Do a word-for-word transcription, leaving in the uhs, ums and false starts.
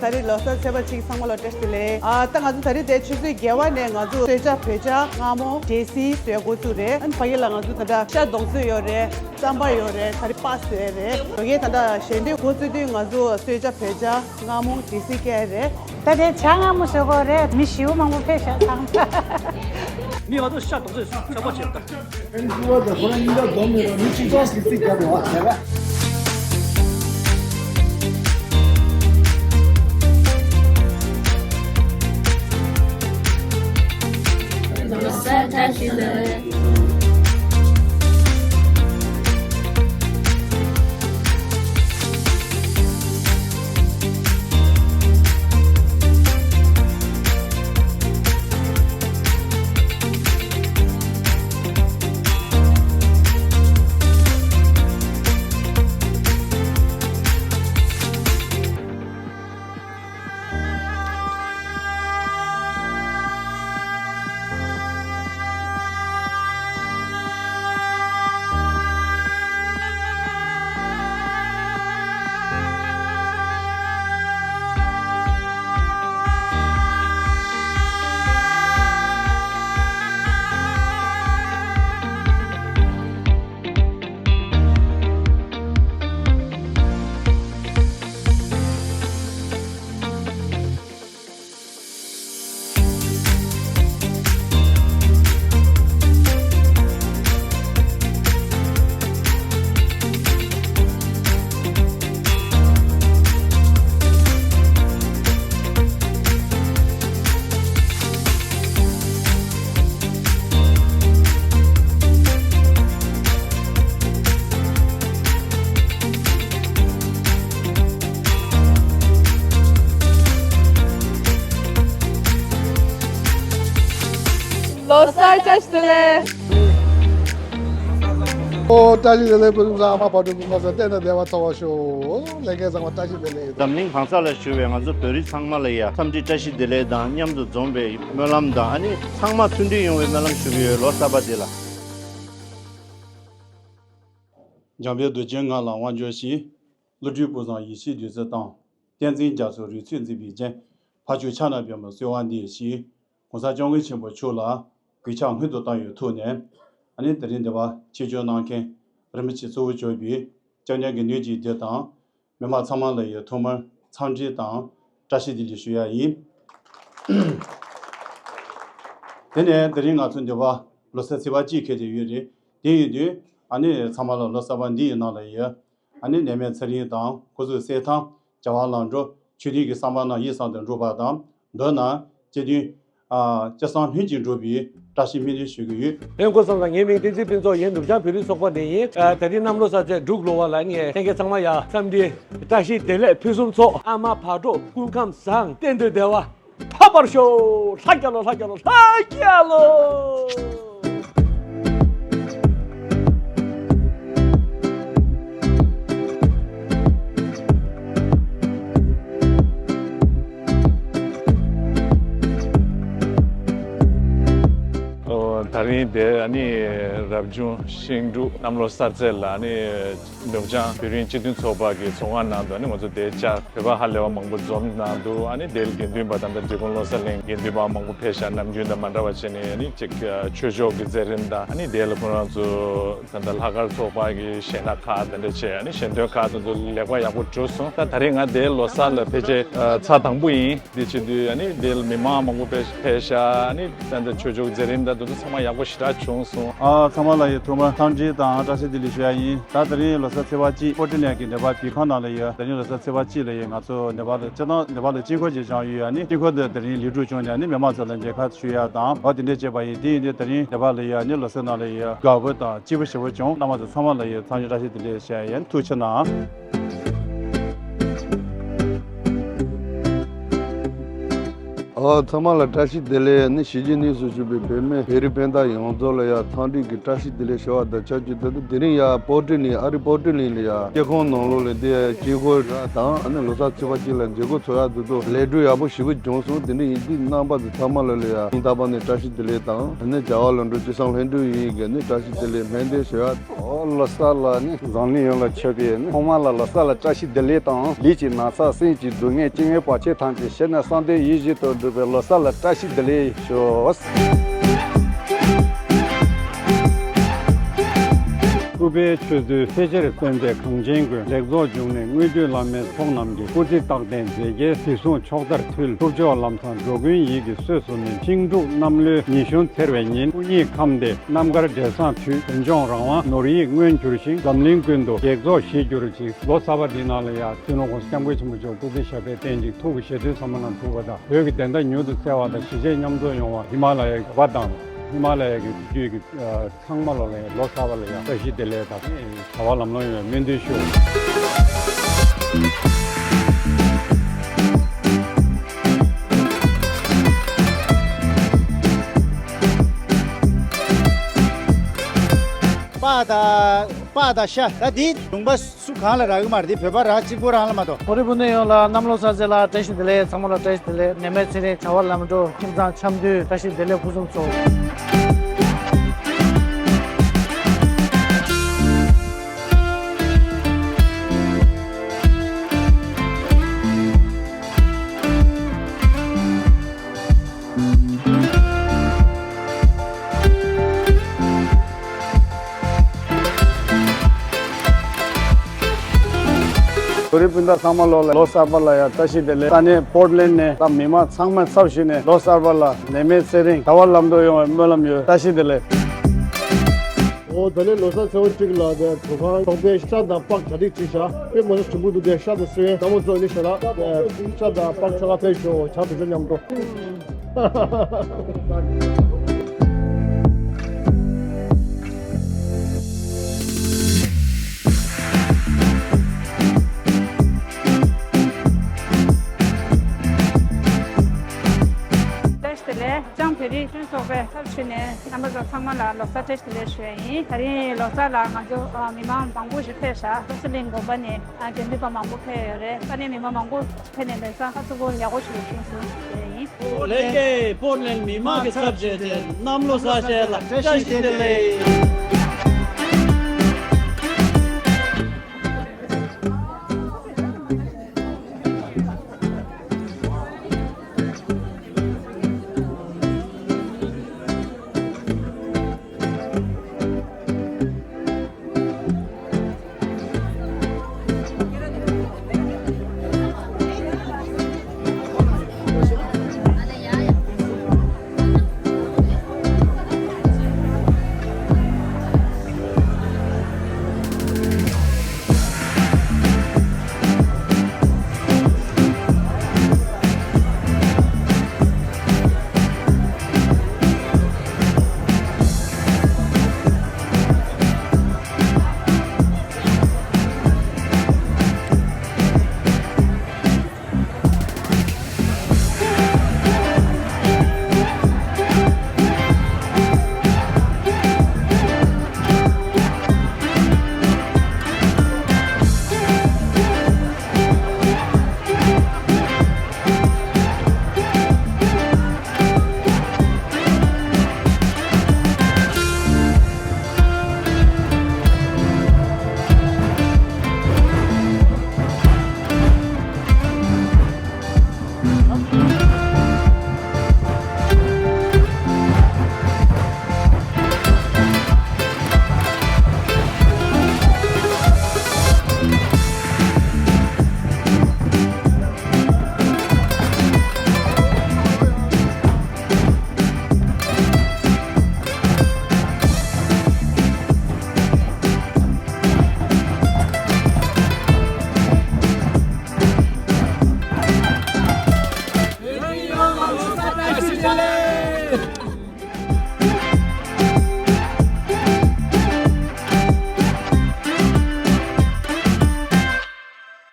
ད་རེས་ལོ་གསར་ཚེས་པ་གཅིག་ཚང་མ་ལ་བཀྲ་ཤིས་བདེ་ལེགས། ཨ་ད་ང་ཚོ་ད་རེས་དེ་ཆུ་ཚོད་བརྒྱད་པ་ནས་ང་ཚོ་གསོལ་ཇ་བོད་ཇ་མངར་མོ་འབྲས་སིལ་བཟོས་འགོ་བཙུགས་རེད། ཨ་ནི་ཕ་གི་ལ་ང་ཚོ་ད་ལྟ་ཤ་སྡོང་ཚོས་ཡོད་རེད། རྩམ་པ་ཡོད་རེད། ད་རེས་པ་བཟོས་རེད། ཡོད་ངེས་ད་ལྟ་ཞལ་འདོན་འགོ་བཙུགས་དུས་ང་ཚོ་གསོལ་ཇ་བོད་ཇ་མངར་མོ་འབྲས་སིལ་བཀལ་རེད། ད་དེ་ཇ་མངར་མོ་བཟོས་གོ་རེད། མི་ཞེ་པོ་མང་པོ་ཕེབས་ཤག་ཚང་མ། མི་ཡོད་དོ་ཤ་སྡོང་ཚོས་ཆགས་པ་བྱེད་ད། ཨེ་ནི་ཁོ་བ་དང་ཁོ་རང་གཉིས་ཀ་སྡོམ་མེད་པར་མི་གཅིག་རྐྱང་ཞིག་རྩིས་བརྒྱབ་པ་བྱས་པས། ལོ་གསར་བཀྲ་ཤིས་བདེ་ལེགས། ཨོ་བཀྲ་ཤིས་བདེ་ལེགས། ཕུན་སུམ་ཚོགས་ཨ་མ་བག་གྲོ་གི་སྔོ་ས་བསྟན་དང་བདེ་བ་འཚོ་བར་ཤོག། ལྷན་རྒྱས་ཚང་མ་བཀྲ་ཤིས་བདེ་ལེགས། འཛམ་གླིང་གང་ས་ལ་བཞུགས་པའི་ང་ཚོ་བོད་རིགས་ཚང་མ་ལ་ཡ་འཚམས་འདྲི་བཀྲ་ཤིས་བདེ་ལེགས་དང་མཉམ་དུ་འཛོམས་པའི་སྨོན་ལམ་དང་ཨ་ནི་ཚང་མ་མཐུན་སྒྲིལ་ཡོང་བའི་སྨོན་ལམ་ཞུ་གི་ཡོད། ལོ་གསར་པ་བདེ་ལ། འཇམ་དཔལ་རྡོ་རྗེའི་ངང་ལ་དབང་འབྱོར་ཞིང་། ཀླུ་སྒྲུབ་སྐུ་བཟང་ཡེ་ཤེས་བདུད་རྩི་དང་། བསྟན་འཛིན་རྒྱ་མཚོ་རོལ་མཚོས་འཛིན་པའི་རྒྱན། ཕ་ཇོ་ཕྱག་ན་པདྨོ་གསོལ་བ་འདེབས་ཤིང་། གོང་ས་སྐྱབས་མགོན་ཆེན་པོ་མཆོག་ལ་གུས་ཕྱག་སྔོན་དུ་བཏང་བའི་ཐོག་ནས། ཨ་ནི་དེ་རིང་འདི་བར་ཆིབས་བསྒྱུར་གནང་མཁན་རིན་པོ་ཆེ་གཙོ་བོ་གྱུར་པའི་སྐྱབས་གནས་དགེ་འདུན་གྱི་སྡེ་དང་། མི་མང་ཚང་མ་ལ་ཡི་ཐོག་མར་འཚམས་འདྲི་དང་བཀྲ་ཤིས་བདེ་ལེགས་ཞུ་ཡ་ཡིན། དེ་ནས་དེ་རིང་ང་ཚོ་འདི་བར་ལོ་གསར་ཚེས་པ་གཅིག་འཁེལ་ཏེ་ཡོད་རེད། དེ་ཡིན་དུས་ཨ་ནི་ཚང་མ་ལ་ལོ་གསར་པ་འདི་ཡི་ནང་ལ་ཡི། ཨ་ནི་ནད་མེད་ཚེ་རིང་དང་སྐུ་གཟུགས་གསལ་ཐང་། བྱ་བ་ལམ་འགྲོ། ཆོས་དོན་གྱི་བསམ་པ་རྣམས་ཡིད་བསམ་དུ་འགྲུབ་པ་དང་། མདོར་ན་སྤྱི་དོན། ཨ། སྤྱི་བསམ་ལྷུན་གྱིས་འགྲུབ་པའི་བཀྲ་ཤིས་སྨོན་འདུན་ཞུ་གི་ཡོད། ལྷན་རྒྱས་ཚང་མ་ལ་ངའི་མིང་བསྟན་འཛིན་ཕུན་ཚོགས་ཡིན། ནུབ་བྱང་བོད་རིགས་ཚོགས་པ་ནས་ཡིན། ཨ། ད་རིང་གནམ་ལོ་གསར་ཚེས་འབྲུག་ལོ་བ་ལ་ངས་ལྷན་རྒྱས་ཚང་མ་ཡ་འཚམས་འདྲི་བཀྲ་ཤིས་བདེ་ལེགས་ཕུན་སུམ་ཚོགས། ཨ་མ་བག་གྲོ་སྐུ་ཁམས་བཟང་། གཏན་དུ་བདེ་བ། འཕགས་པར་ཤོག། ལྷ་རྒྱལ་ལོ། ལྷ་རྒྱལ་ལོ། ལྷ་རྒྱལ་ལོ། ཨོ། ད་རིང་དེ་ཨ་ནི་རབ་བྱུང་ཤིང་འབྲུག་གནམ་ལོ་གསར་ཚེས་ལ་ཨ་ནི། ནུབ་བྱང་བོད་རིགས་སྤྱི་མཐུན་ཚོགས་པ་གི་ཚོགས་ཁང་ནང་དུ་ཨ་ནི་ང་ཚོ་དེ་བཅར། བོད་པ་ཧ་ལས་པ་མང་པོ་འཛོམས་གནང་འདུག། ཨ་ནི་དེ་ལ་དགེ་འདུན་པ་དང་། ད་འབྲི་གུང་བློ་གསལ་གླིང་དགེ་འདུན་པ་མང་པོ་ཕེབས་ཤག། ནམ་རྒྱུན་དང་མ་འདྲ་བ་བྱས་ནས་ཨ་ནི་ཅིག་ཆོས་ཕྱོགས་ཀྱི་མཛད་རིམ་དང་། ཨ་ནི་དེ་ལ་ཁོ་རང་ཚོ་ད་ལྟ་ལྷག་དཀར་ཚོགས་པ་གི་གཞས་སྣ་ཁག་དེ་འདྲ་བྱས། ཨ་ནི་ཞལ་འདོན་ཁག་དེ་ཚོ་ལེགས་པར་ཡག་པོ་གྲུབ་སོང་། ད་ད་རེས་ང་དེ་ལོ་གསར་ལ་ཕལ་ཆེར་ཚར་དང་པོ་ཡིན། དེ་བྱེད་དུས་ཨ་ནི་དེ་ལ་མི་མང་མང་པོ་ཕེབས་ཕེབས་ཤག། ཨ་ནི་ད་ལྟ་ཆོས་ཕྱོགས་མཛད་རིམ་དང་དེ་ཚོ་ཚང་མ་ཡག་པོ་ཞེ་དྲག་བྱུང་སོང་། ཨ། ཚང་མ་ལ་ཡི་ཐོག་མར་འཚམས་འདྲི་དང་བཀྲ་ཤིས་བདེ་ལེགས་ཞུ་ཡ་ཡིན། ད་དེ་རིང་ལོ་གསར་ཚེས་པ་གཅིག་ཀོ་ཀྲི་ལན་གྱི་ནེ་པ་བི་ཁང་ནང་ལ་ཡི་དེ་རིང་ལོ་གསར་ཚེས་པ་གཅིག་ལ་ཡི་ང་ཚོ་ནེ་པ་ལ་སྤྱི་བཏང་ནེ་པ་ལ་དཀྱིལ་འཁོར་ཅིག་བཞེངས་ཡོད། ཨ་ནི་དཀྱིལ་འཁོར་དེ་དེ་རིང་ལེགས་གྲུབ་བྱུང་ནས་ཨ་ནི་མི་མང་ཚོ་ལ་མཇལ་ཁ་ཞུ་ཡ་དང་། འོ་དེ་འདྲས་བྱས་པ་ཡིན། དེ་ཡིན་དུས་དེ་རིང་ནེ་པ་ལ་ཡི་ཨ་ནི་ལོ་གསར་ནང་ལ་ཡི་དགའ་པོ་དང་སྐྱིད་པོ་ཞེ་པོ་བྱུང་། རྣམ་པ་ཚོ་ཚང་མ་ལ་ཡི་འཚམས་ཞུ་བཀྲ་ཤིས་བདེ་ལེགས་ཞུ་ཡ་ཡིན། ཐུགས་ཆེ་གནང་། ཨོ། ཨོ། ཚང་མ་ལ་བཀྲ་ཤིས་བདེ་ལེགས། ནི་གཞིས་བྱེས་གཉིས་སུ་བཞུགས་པའི་བོད་མི་བོད་རིགས་སྤུན་ཟླ་ཡོངས་རྫོགས་ལ་ཡང་འཚམས་འདྲི་གི་བཀྲ་ཤིས་བདེ་ལེགས་ཞུ་བ་དང་ཆབས་ཅིག་ཏུ། དེ་རིང་ཡང་པོ་ཏི་ལིན། ཨ་རི་པོ་ཏི་ལིན་ལ་ཡང་སྐྱེ་ཁམས་ནང་ལོགས་ལ་དེ་ཡང་སྐྱེ་དགུའི་ར་དང་ཨ་ནི་ལོ་གསར་ཚེས་པ་གཅིག་ལ་མཛད་སྒོ་ཚོགས་ཡག་ཏུ་ཏུ་ལས་སྒྲུབ་ཡག་པོ་ཞེ་པོ་བྱུང་སོང་། དེ་འདྲ་ཡིན་དུས་རྣམ་པ་ཚོ་ཚང་མ་ལ་ལ་ཡང་སྙིང་ཐག་པ་ནས་བཀྲ་ཤིས་བདེ་ལེགས་དང་། ཨ་ནི་བྱ་བ་ལམ་འགྲོ་སྤྱི་བསམ་ལྷུན་གྲུབ་ཡིན་གྱི་ནི་བཀྲ་ཤིས་བདེ་ལེགས་སྨོན་འདུན་ཞུ་ཡག་ཨོ། ལོ་གསར་ལ་ནི་འཛམ་གླིང་ཡོངས་ལ་མཆོད་པའི་ནི་ཚང་མ་ལ་ལོ་གསར་ལ་བཀྲ་ཤིས་བདེ་ལེགས་དང་། ལུས་ཀྱི་ན་ཚ་སེམས་ཀྱི་སྡུག་བསྔལ་ཅི་ཡོད་བར་ཆད་ཐམས་ཅད་ཞི་ནས་བསམ་དོན་ཡིད་བཞིན་དུ་འགྲུབ་པའི་ལོ་གསར་ལ་བཀྲ་ཤིས་བདེ་ལེགས་ཞུ། སྐུ་པའི་ཆོས་ཚུལ་ཕལ་ཆེར་གསོན་པའི་གངས་ཅན་ཀུན། ལེགས་ཚོགས་འབྱུང་གནས་དངོས་བརྒྱུད་བླ་མའི་ཚོགས་རྣམས་ཀྱིས། སྐུ་ཚེ་རྟག་བརྟན་མཛེས་རྒྱན་གཟི་བཟུང་ཕྱོགས་མཐར་མཐུད། ཐུབ་མཆོག་ལམ་བཟང་འགྲོ་ཀུན་ཡིད་ཀྱི་གསོས་སུ་སྨིན། ཤིང་འབྲུག་གནམ་ལོའི་ཉི་གཞོན་འཚེར་བའི་ཉིན། སྐུ་གཉིས་ཁམས་བདེ་རྣམ་དཀར་འབྲས་བཟང་འདུས། བོད་ལྗོངས་རང་དབང་ནོར་ཡིད་མངོན་གྱུར་ཞིང་། འཛམ་གླིང་ཀུན་ཏུ་ཡེག་ཚོགས་ཞིག་གྱུར་ཅིག་ལོ་གསར་པ་འདིའི་ནང་ལ་ཡང་བཙུན་མོ་༸གོང་ས་༸སྐྱབས་མགོན་ཆེན་པོ་མཆོག་སྐུ་ཚེ་ཞབས་པད་བརྟན་ཅིང་ཐུགས་ཀྱི་བཞེད་དོན་ཚང་མ་ནང་འགྲུབ་པ་དང་། བོད་ཀྱི་བདེན་མཐའ་མྱུར་དུ་གསལ་བ་དང་། གཞིས་བྱེས་མཉམ་འཛོམས་ཡོང་བ། ཧི་མ་ལ་ཡའི་རྒྱལ་ཁབ་དང་ཧི་མ་ལ་ཡ་གི་རྒྱུད་ཀྱི་ཚང་མ་ལ་ལོ་གསར་པ་ལ་ཡང་བཀྲ་ཤིས་བདེ་ལེགས་དང་བྱ་བ་ལམ་ལྷོང་ཡོང་བའི་སྨོན་འདུན་ཞུ། པ་དང་པ་དང་ཤ་ད་འདི་ལུང་པ་སུ་གང་ལ་རག་གི་མ་རེད། འདི་བོད་པ་རང་གཅིག་པུ་རང་ལ་མ་གཏོགས། བོད་རིགས་སྤུན་ཟླ་ཡོངས་ལ་གནམ་ལོ་གསར་ཚེས་ལ་བཀྲ་ཤིས་བདེ་ལེགས། ཚང་མ་ལ་བཀྲ་ཤིས་བདེ་ལེགས། ནད་མེད་ཚེ་རིང་། བྱ་བ་ལམ་འགྲོ། ཁྱིམ་ཚང་འཆམ་མཐུན། བཀྲ་ཤིས་བདེ་ལེགས་ཕུན་སུམ་ཚོགས། བོད་རིགས་སྤུན་ཟླ་ཚང་མ་ལོ་ལ་ལོ་གསར་པ་ལ་ཡང་བཀྲ་ཤིས་བདེ་ལེགས། ས་གནས་པོར་ཊི་ལེན་ཌི་ནས་ད་མི་མང་ཚང་མ་ཚབ་ཞུས་ནས་ལོ་གསར་པ་ལ་ནད་མེད་ཚེ་རིང་། བྱ་བ་ལམ་འགྲོ་ཡོང་བའི་སྨོན་ལམ་ཡོད། བཀྲ་ཤིས་བདེ་ལེགས། ཨོ། ད་ལན་ལོ་གསར་ཚེས་པ་གཅིག་ལ་དེ་གྲོ་ཁང་ཚོགས་པའི་ཤ་དང་པགས་གྲ་སྒྲིག་བྱས་ཤག་དཔེ་མི་སྲིད་གྲུང་པོ་འདུག་དེ་ཤ་དང་སོན་ཚང་མ་ཚོ་ནི་ཤ་ལག་ཤ་དང་པགས་ཆོ་ག་ཕེབས་ཤོག་བྱ་བ་ཚོ་མཉམ་དུ། བཀྲ་ཤིས་བདེ་ལེགས། ལྗང་བོད་རིགས་སྤྱི་མཐུན་ཚོགས་པའི་ཚབ་ཞུས་ནས་རྣམ་པ་ཚོ་ཚང་མ་ལ་ལོ་གསར་བཀྲ་ཤིས་བདེ་ལེགས་ཞུ་ཡ་ཡིན། ད་རིང་ལོ་གསར་ལ་ང་ཚོ་ཨ་མི་མང་མང་པོ་ཞིག་ཕེབས་ཤག་ཀླུ་སྲིན་གླིང་དགོན་པ་ནས་ཨ་དགེ་འདུན་པ་མང་པོ་ཕེབས་ཡོད་རེད། ས་གནས་མི་མང་མང་པོ་ཕེབས་ནས་ལས་ས་ཁ་ཚུགས་པོ་ཡག་པོ་ཞིག་བྱུང་སོང་ཞུ་ཡ་ཡིན། ལྷན་རྒྱས་པོར་ཊི་ལེན་ཌི་མི་མང་གི་ཚབ་བྱས་ཏེ་གནམ་ལོ་གསར་བཞད་ལ་བཀྲ་ཤིས་བདེ་ལེགས།